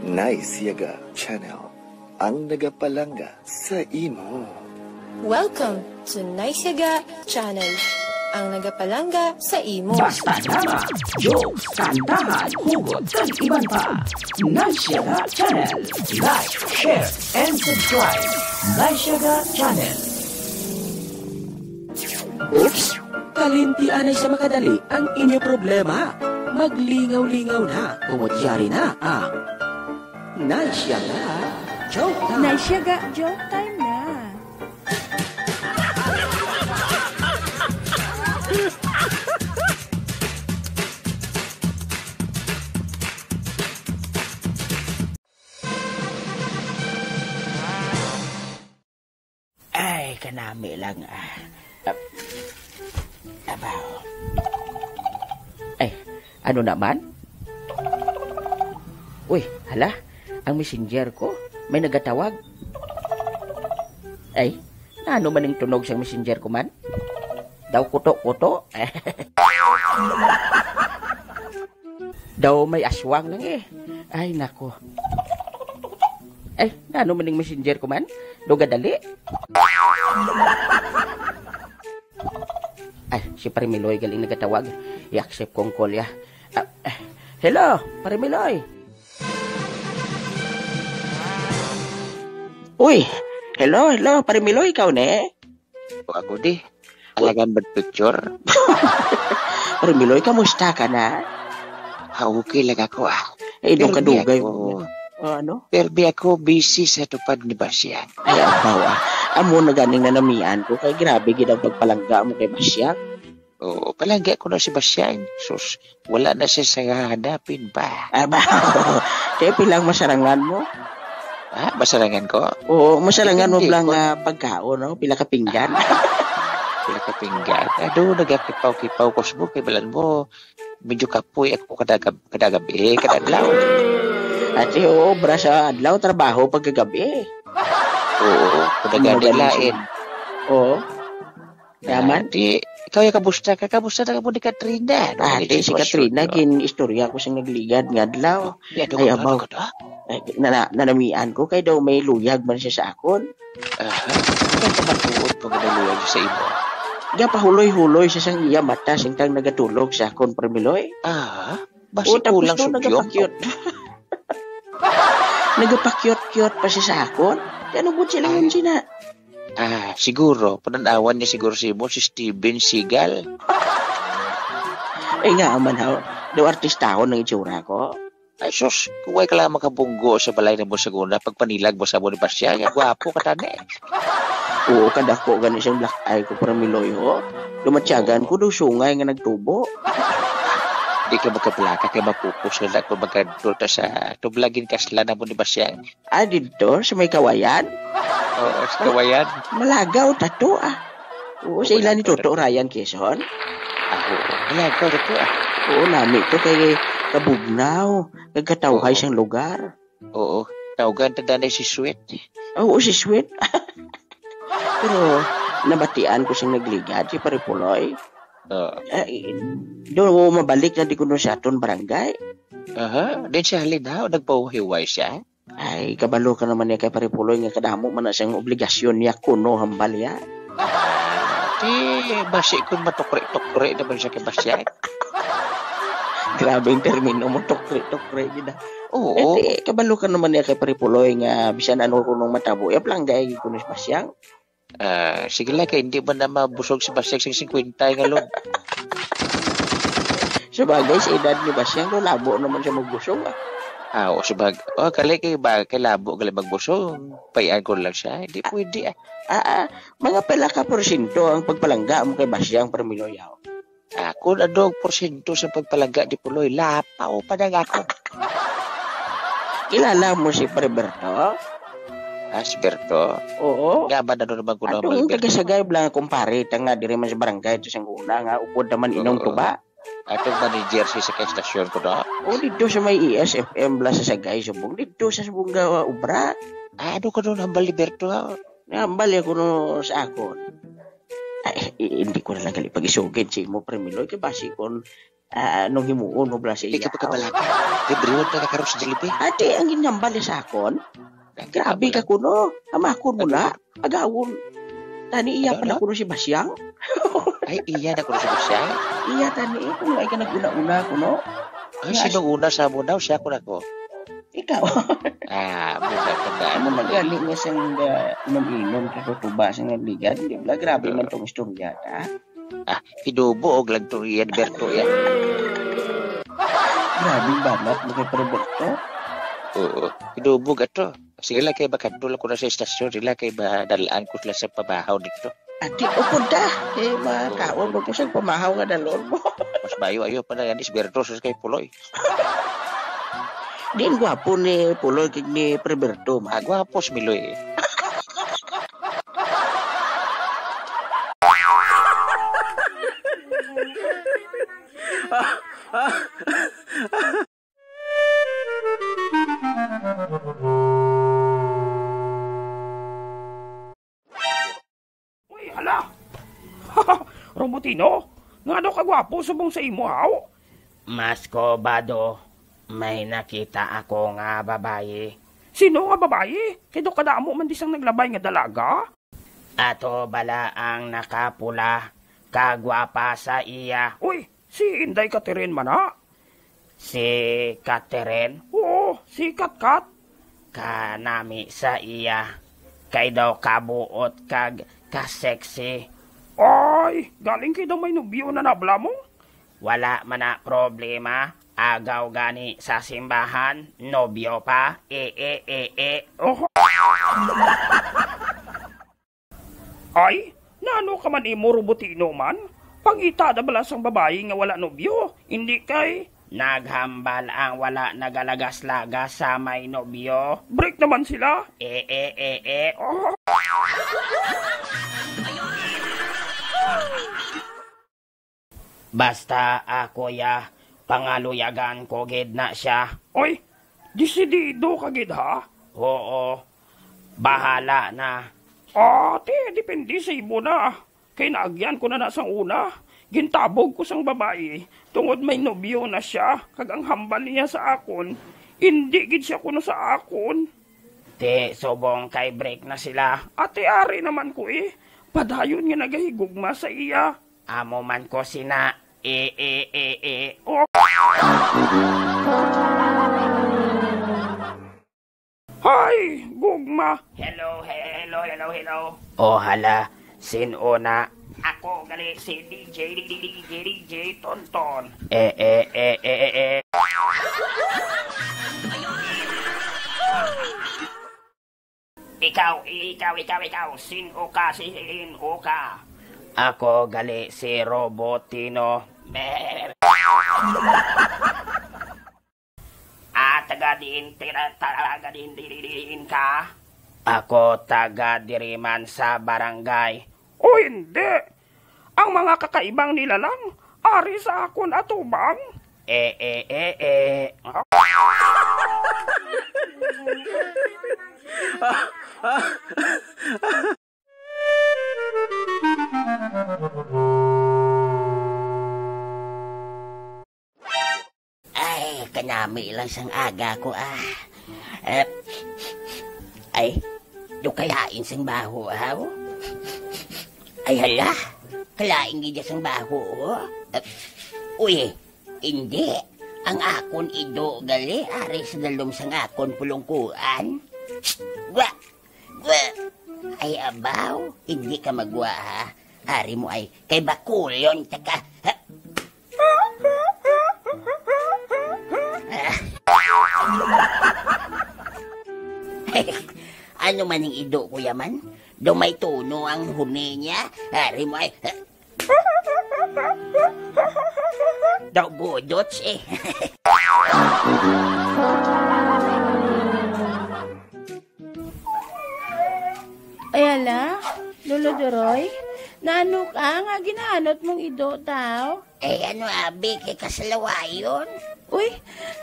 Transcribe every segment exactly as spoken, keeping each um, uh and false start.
Nice Yaga Channel, ang nagapalangga sa imo. Welcome to Nice Yaga Channel, ang nagapalangga sa imo. Basta drama, jokes, kantahan, hugot, kag iban pa. Nice Yaga Channel. Like, share, and subscribe. Nice Yaga Channel. Oops! Kalimti anay sa makadali ang inyo problema. Maglingaw-lingaw na, tungod yari na ang Nice Yaga Joke Time. Nice Yaga Joke Time na. Ay, kanami lang, ah. Ah, abaw. Ay, ano naman? Uy, hala, ang messenger ko, may nagatawag. Ay, ano man ang tunog sang messenger ko man? Daw kuto-kuto? Daw may aswang lang eh. Ay, nako. Ay, ano man ning messenger ko man? Duga dali. Ay, si Pare Miloy galing nagatawag. I-accept kong call ya. Ah, eh, hello, Pare Miloy. Uy, hello, hello, Pare Miloy, ikaw ne? O, ako di. Alagan ba picture? Pero Miloy, kamusta ka na? Ah, okay lang ako, ah. Eh, doon Pero ka di dugay. Ako, O, ano? Pero di ako busy sa tupad ni Basyang. Ay, abaw, ah. Amo na ganing nanamian ko. Kay grabe gid ang pagpalangga mo kay Basyang. Oo, palangga ko na si Basyang. Sus, wala na siya sa hahanapin ba? Abaw. Kaya pilang masarangan mo? Ha? Masarangan ko? Oo, masarangan mo Depende lang ko. Nga pagkaon, no? Pila ka pinggan? Pila ka pinggan? Ado, nagakipaw-kipaw ko subong kay balan mo. Medyo kapoy ako kada gab-, kada gabi, kada adlaw. Ate, oo, obra sa adlaw, trabaho pagkagabi. Oo, kada Ano gani ba lain. Oo. Yaman? Ah, di, ikaw ya kabusta ka? Kabusta na mo ni Katrina? Ano Ate, ni si sitwasyon Katrina, mo? Gin-istorya ko sing nagligad nga adlaw. Ay, ano Ay, ka, ano abaw. Ka to? Ay, nana-, nanamian ko kay daw may luyag man siya sa akon. Aha. Ano ka matuod pa nga naluyag sa imo? Gapahuloy-huloy sa sang iya mata singtang nagatulog sa akon, Pare Miloy. Ah, basi O, tapos kulang to, sugyom. Nagapakyot. Nagapakyot-kyot pa siya sa akon. Kaya ano gud sila Ay. Yun sina? Ah, siguro, pananawan niya siguro si mo, si Steven Seagal. Ay, nga man, haw. Daw artistahon ang itsura ko. Ay, sus, kung way ka lang makabunggo sa balay na mo sa guna, pagpanilag mo sa mo ni Basyang, nga gwapo ka tani. Oo, kadako gani siyang black eye ko, Pare Miloy, ho. Dumatyagan ko daw sungay nga nagtubo. Di ka magkabalaka kay mapupos ka na kung magkadto ta sa tublagin kasla na mo ni Basyang. Ah, didto sa may kawayan? Oo, sa kawayan. Malagaw ta to, ah. Oo, sa ila ni Malagaw Toto ta. Ryan Quezon. Ah, oo. Malagaw ta to, ah. Oo, nami to kay kabugnaw, nagkatawhay Oo. Siyang lugar. Oo, tawgan ta danay si Sweet. Oo, si Sweet. Pero nabatian ko siyang nagligad, si Pare Puloy. Oo. Eh, do mabalik na di kuno sa aton barangay. Aha, din siya halin ha, o nagpahuhiway siya? Ay, kabalo ka naman niya kay Pare Puloy nga kadamo man na siyang obligasyon niya kuno hambal niya. Di, basi kung matukri-tukri naman siya kay Basyang. Grabe ang termino mo, tukri-tukri gid, ah. Oo. Eh, di, kabalo ka naman niya kay Pare Puloy nga bisan ano kunong matabo, ya, planggay gid kuno si Basyang. Ah, sige lang, kay hindi man na mabusog si Basyang sing singkwenta nga log. Sabagay, sa edad ni Basyang, no, labo naman siya magbusog, ah. Ah, o sabag-, o, kali kay ba, kay labo gali magbusog. Payan ko lang siya. Hindi pwede, ah. Ah, ah, mga pila ka porsyento ang pagpalangga mo kay Basyang Permiloyaw? Ah, kung ano ang porsyento sa pagpalangga ni Puloy, lapaw pa na nga ako. Kilala mo si Pare Berto? Ah, si Berto? Oo. Nga ba, ano naman ko Atong naman, Berto? Taga-Sagay lang, kumpare, ta nga, diri man sa barangay, to sang una nga, upod naman inong Oo. Tuba. Atong manager siya sa ka-estasyon ko, no? O, dito sa may E S F M bala sa Sagay, subong. Dito sa subong nga, uh, obra. Ah, ano ka doon, hambal ni Berto, ha? Nahambal niya kuno sa akon. Ay, i-, hindi ko na lang gali pag-isugid si imo, Pre Miloy, kay basi kon Ah, anong himuon mo bala sa Di ka iya? Pagkabalaka. Libre mo talaga karon sa Jollibee. Ate, ang ginhambal niya sa akon, grabe ka kuno. Hamakon mo na. Agawon. Tani iya Ano, pala ano? Kuno si Basyang. Ay, iya na kuno si Basyang. Iya tani, eh, kung ay ka nag-una-una kuno. Ay, Nga sino si- una sa amo daw? Siya ko na ko. Ikaw. Ah, muna ka na. Ano na gani nga siyang, ah, inom-inom, katutuba sa nga ligad? Di ba? Grabe man tong istorya, ta? Ah, hinubo og lang to iya ni Berto, ya. Grabe banat mo kay Perberto. Oo, hinubo ato. Sige lang kay makadto lang ko na sa estasyon, sila kay madalaan ko sila sa pamahaw dito. Ati, upod ta. Kay makaon mo ko sa pamahaw nga dalon mo. Mas mayo ayo pa na yan, si Berto, sa kay Puloy. Din gwapo ni Puloy kag ni Perberto, man. Ah, gwapo si Miloy. Uy, hala! Robotino, nga daw kagwapo subong sa imo, haw? Mas ko, Bado, may nakita ako nga babayi. Sino nga babayi? Kay daw kadamo man di sang naglabay nga dalaga. Ato bala ang nakapula, kagwapa sa iya. Uy, si Inday Catherine man, ha? Si Catherine? Oo, si Katkat. Kanami sa iya, kay daw kabuot kag ka-sexy. Ay, galing kay daw may nobyo na nabla mo? Wala man na problema. Agaw gani sa simbahan, nobyo pa. E, e, e, e. Oh. Ay, nano ka man imo, Robotino man? Pangita na bala sang babayi nga wala nobyo, indi kay naghambal ang wala nagalagas-lagas sa may nobyo. Break naman sila. E, e, e, e. Oh. Basta ako, ya, pangaluyagan ko gid na siya. Oy, desidido ka gid, ha? Oo, bahala na. Ah, ti, depende sa imo na. Kay naagyan ko na na sang una. Gintabog ko sang babayi tungod may nobyo na siya, kag ang hambal niya sa akon, indi gid siya kuno sa akon. Ti, subong kay break na sila. Ate, ari naman ko, eh. Padayon nga nagahigugma sa iya. Amo man ko sina, e, e, e, e. Oh. Hay, gugma. Hello, hello, hello, hello. Oh, hala, sin-o na? Ako gali si D J, D J, D J Tonton. E, e, e, e, e, e. Ikaw, ikaw, ikaw, ikaw, sin-o ka, sin-o ka? Ako gali si Robotino. Ah, taga diin, taga, taga diin, di, di, diin ka? Ako taga diri man sa barangay. O hindi! Ang mga kakaibang nilalang ari sa akon atubang. E, e, e, e. Ay, kanami lang sang aga ko, ah. Eh, ay, do kalain sang baho, ah, oh. Ay, hala, kalain gid sang baho, oh. Eh, uy, hindi. Ang akon ido gali, ari sa dalom sang akon pulungkuan. Wa, wa. Ay, abaw, hindi ka magwa, ha? Ari mo ay, kay bakulon ta ka. Ha? Ano man ning ido, kuya man? Daw may tono ang huni niya. Ari mo ay, daw budots eh. Ay, hala, Lolo Doroy, naano ka nga ginaanot mong ido, taw? Eh, ano, abi, kay kasalawayon? Uy,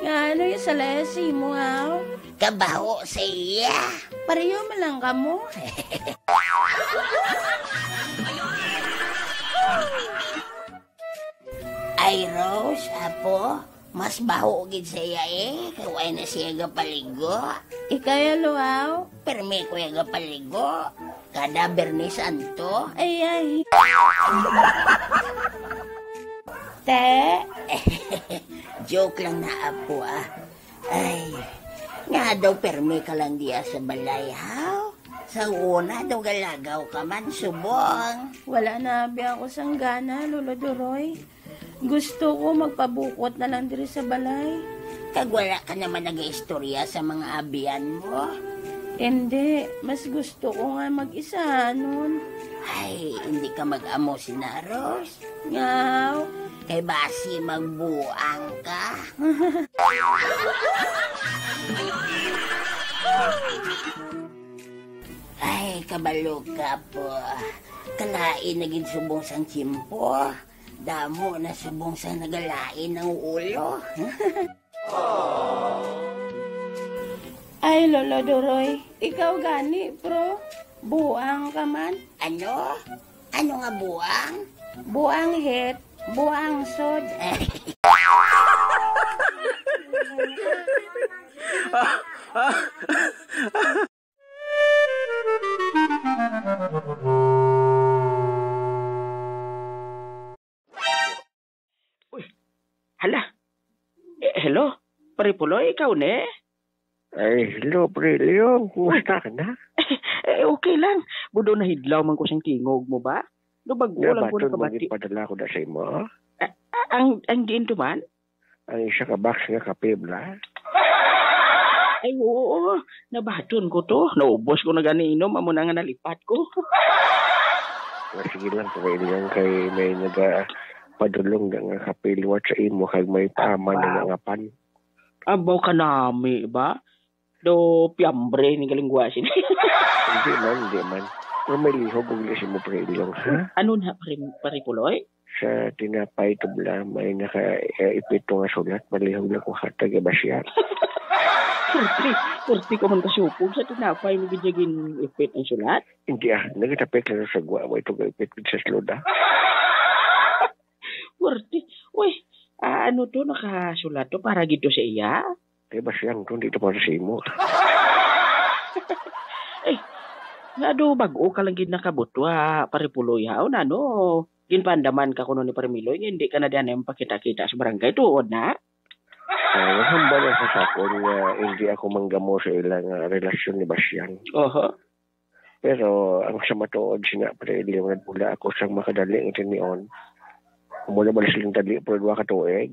nga ano yung salaya sa imo, aw? Kabaho sa iya. Pareho man lang kamo. Ay, Rose, apo, mas baho gid sa iya eh, kay wala na siya gapaligo. Ikay, Luaw? Permi ko iya gapaligo. Kada Bernes Santo. Ay, ay. Te? Joke lang na, apo, ah. Ay, nga daw permi ka lang diya sa balay, ha? Sa una daw galagaw ka man, subong. Wala na abi ako sang gana, Lolo Duroy. Gusto ko magpabukot na lang diri sa balay. Kag wala ka naman nagaistorya sa mga abiyan mo? Hindi, mas gusto ko nga mag-isa nun. Ay, hindi ka mag-amo, Sina Rose. Ngaw, kay basi magbuang ka. Ay, kabalo ka po. Kalain na gid subong sang tiyempo. Damo na subong sang nagalain ang ulo. Ay, Lolo Duroy, ikaw gani, pro. Buang ka man. Ano? Ano nga buang? Buang hit, buang sod. Uy, hala. Eh, hello? Pare Puloy, ikaw ni? Ay, hello, Pre Leong. Kumusta ka na? Eh, okay lang. Budo na hidlaw man ko sing tingog mo ba? Do bag-o lang ko Nabaton mo nakabati. Gipadala ko na sa imo, oh. Ah, ah, ang, ang diin to man? Ang isa ka box nga kape, bla? Ay, oo. Nabaton ko to. Naubos ko na gani inom. Amo na nga nalipat ko. Ah, sige lang, Pre Leong, kay may nagapadulong na nga kape liwat sa imo, kag may paaman na nga pan. Abaw ka nami ba? Do piyambre ni galing guwa sini. Hindi man, hindi man. Pero may lihog og uli sa imo, Pre Leong, ha? Ano na, pare, pare Puloy? Sa tinapay to, bla, may naka, eh, ipit to nga sulat. Malihog lang ko hatag, iba siya. Purti, purti ko man kasupog sa tinapay mo gid ipit ang sulat. Hindi, ah. Nagatapik lang sa guwa. Way to ipit sa sulod, ah. Purti. Uy, ah, ano to? Nakasulat to para gid to sa iya? Kay Basyang to, hindi to para sa imo. Eh, nga do bag-o ka lang gid nakabutwa, pare Puloy, ha? O, nano? Ginpaandaman ka kuno ni Pare Miloy nga hindi ka na diyan ang pakita-kita sa barangay, tuod na? Ah, nahambal lang sa sakon nga hindi ako manggamo sa ilang, ah, relasyon ni Basyang. Oho. Pero ang sa matuod, sina, Pre Leong, nagpula ako sang makadali nga tinion. Muna ba silang dali, pero duha ka tuig.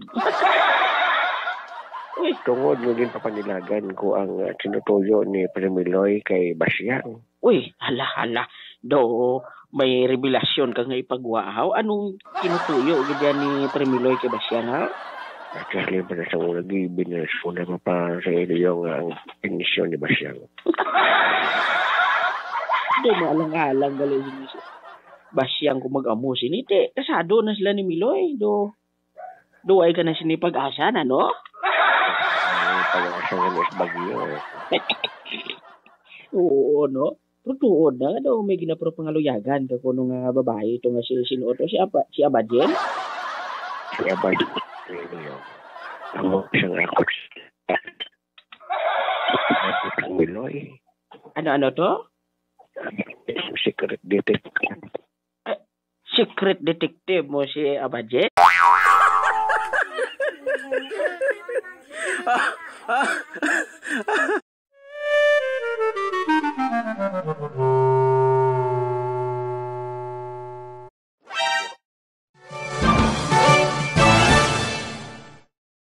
Uy. Tungod nga ginpapanilagan ko ang, ah, tinutuyo ni Pre Miloy kay Basyang. Uy, hala, hala. Do, may revelasyon ka nga ipagwa, haw? Anong tinutuyo gid yan ni Pre Miloy kay Basyang, ha? Actually, para sa una, gibinasyon na pa sa iyo nga ang penisyon ni Basyang. Do, maalang-alang gali sini si Basyang kung mag-amo sini, te. Kasado na sila ni Miloy, do. Do, ay ka na sini pag-asa na, no? Ay, pag-asa nga mas bagyo, eh. Oo, no? Pero tuod na, daw may ginapro pangaluyagan ka kuno nga babayi ito nga si, sino to? Si Aba-, si Abadjel? Si Abadjel, yun. Amo siyang ako. Ang Miloy. Ano, ano to? Secret detective. Ah, secret detective mo si Abadjel?